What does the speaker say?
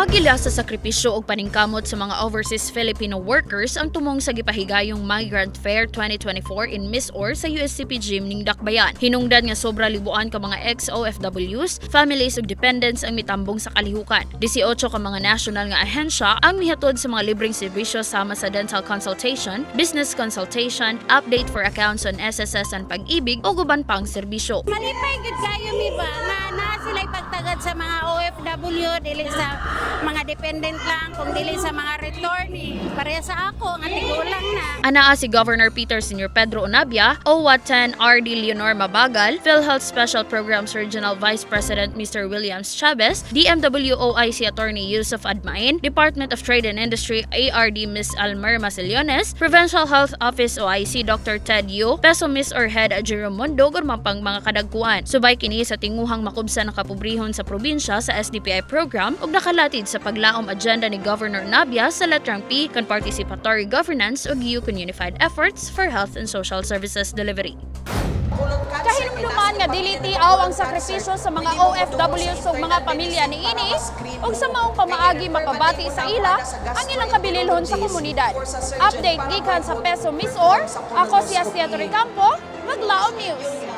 Pagila sa sakripisyo ug paningkamot sa mga overseas Filipino workers ang tumong sa gipahigayong Migrant Fair 2024 in MisOr sa USCP Gym ning Dakbayan. Hinungdan nga sobra libuan ka mga ex-OFWs, families ug dependents ang mitambong sa kalihukan. 18 ka mga national nga ahensya ang mihatod sa mga libreng serbisyo sama sa dental consultation, business consultation, update for accounts on SSS and Pag-ibig ug uban pang serbisyo. Malipay gud kayo mi ba nga naa sila pagtagad sa mga OFW, dili sa mga dependent lang, kung dili sa mga returnee. Pareha sa ako nga tigulang na. Anaa si Governor Peter Sr. Pedro Onabia, OWWA 10 RD Leonor Mabagal, PhilHealth Special Programs Regional Vice President Mr. Williams Chavez, DMWOIC Attorney Yusuf Admain, Department of Trade and Industry ARD Ms. Almer Masiliones, Provincial Health Office OIC Dr. Ted Yu, Peso MisOr Head Jerome Mundo, ug pang mga kadagkuan. Subay kini sa tinguhang makubsan ang kapobrehon sa probinsya sa SDPI program ug nakalatid sa paglaom agenda ni Governor Nabia sa letrang P kan participatory governance ug U kan unified efforts for health and social services delivery. Kahinumduman nga dili tiaw ang sakripisyo sa mga OFWs ug mga pamilya niini ug sa maong pamaagi mapabati sa ila ang ilang kabililhon sa komunidad. Update gikan sa Peso MisOr, ako si Astia Torrecampo, Maglaom News.